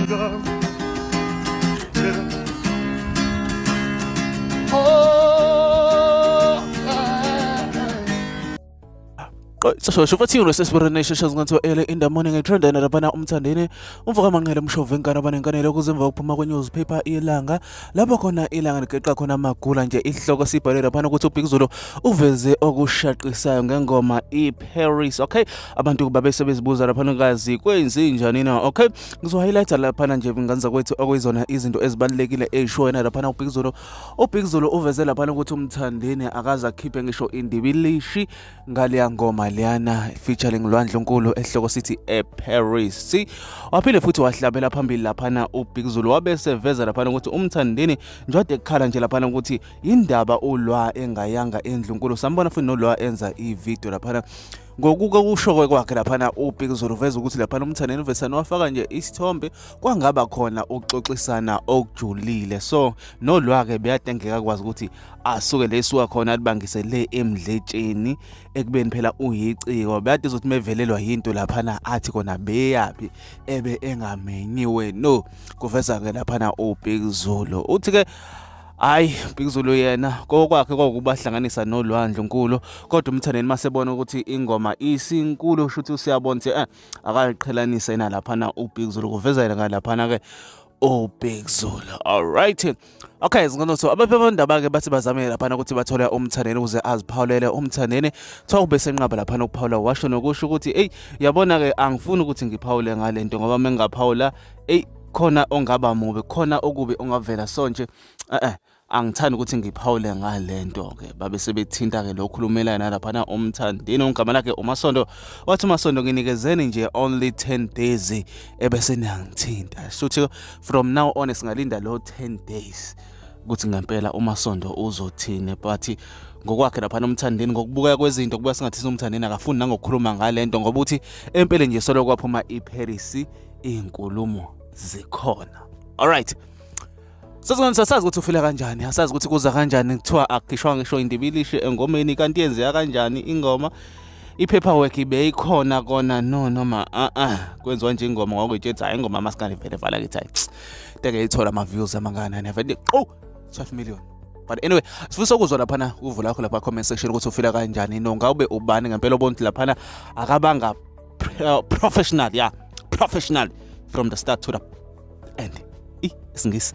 Sho sesibona early in the morning etrend laphana uMthandeni umfoka Manqele umshova inkani abanenkanelo kuze emva kokuphuma kwe-newspaper Ilanga, lapho khona Ilanga ligeqa khona amagula nje. Isihloko sibhale laphana ukuthi uBig Zulu uveze okushaqisayo ngengoma iParis. Okay, abantu babe sebezibuza laphana kazi kwenzenjani na. Okay, ngizo-highlighta laphana nje nganza kwethu okuyizona izinto ezibalulekile ey'shoyo laphana uBig Zulu. UBig Zulu uveze laphana ukuthi uMthandeni akaze akhiphe ngisho indibilishi ngaleya ngoma leyana featuring Lwah Ndlunkulu ehloko sithi eParis. Waphinde futhi wahlabela phambili laphana uBig Zulu, wabe seveza laphana ukuthi uMthandeni njengoba ekhala nje laphana ukuthi indaba uLwah engayanga endlunkulu. Sambona futhi noLwah enza ivideo laphana ngokuka kusho kwakhe laphana uBig Zulu uveza ukuthi laphana uMthandeni uvesana wafaka nje isithombe kwangaba khona ukuxoxisana okujulile. So noLwah-ke beyadengeka kwazi ukuthi asuke lesuka khona alibangise le emdletsheni ekubeni phela uyiciko, beyade ukuthi mevelelwa yinto laphana athi kona beyaphi ebe engamenyiwe. No kuveza-ke laphana uBig Zulu uthi-ke hayi, Big Zulu yena kokwakhe kwakubahlanganisa noLwah Ndlunkulu, kodwa uMthandeni masebona ukuthi ingoma isinkulu shuthi usiyabona ukuthi akaliqhelanise yena laphana uBig Zulu. Kuveza yena ngalaphana-ke uBig Zulu. Alright, okay, zingono abaphephandaba-ke bathi bazame laphana ukuthi bathole uMthandeni ukuze aziphawulele. UMthandeni kuthiwa ube senqaba laphana ukuphawula, washo nokusho ukuthi eyi yabona-ke angifuni ukuthi ngiphawule ngale nto ngoba mengingaphawula eyi khona ongaba mubi, khona okubi ongavela, so nje angithandi ukuthi ngiphawule ngale nto-ke. Babe sebethinta-ke lo khulumelana laphana uMthandeni ogama lakhe uMasondo, wathi uMasondo nginikezeni nje only 10 days ebese niyangithinta. Shuthi from now on singalinda lo 10 days ukuthi ngempela uMasondo uzothini. But ngokwakhe laphana uMthandeni, ngokubukeka kwezinto kubuka sengathi uMthandeni akafuni nangokukhuluma ngale nto, ngoba uthi empeleni nje solo kwaphuma iParis iy'nkulumo zikhona. Alright, sesingani sazi ukuthi ufila kanjani, asazi ukuthi kuza kanjani, kuthiwa akukhishwa ngisho indibilishi engomeni, kanti yenzeka kanjani ingoma, i-paperwork ibeyikhona kona no noma kwenziwa nje ingoma ngokuyitshetha hayi ingoma masikandi vele vala kithi hayi teke ithola ama-views amangakanani vele oh 12 million. But anyway, sifisa ukuzwa laphana uvo lakho lapha comment section ukuthi ufila kanjani, no ngawube ubani ngempela obona ukuthi laphana akabanga professional, yeah, professional from the start to the end. Isingisi.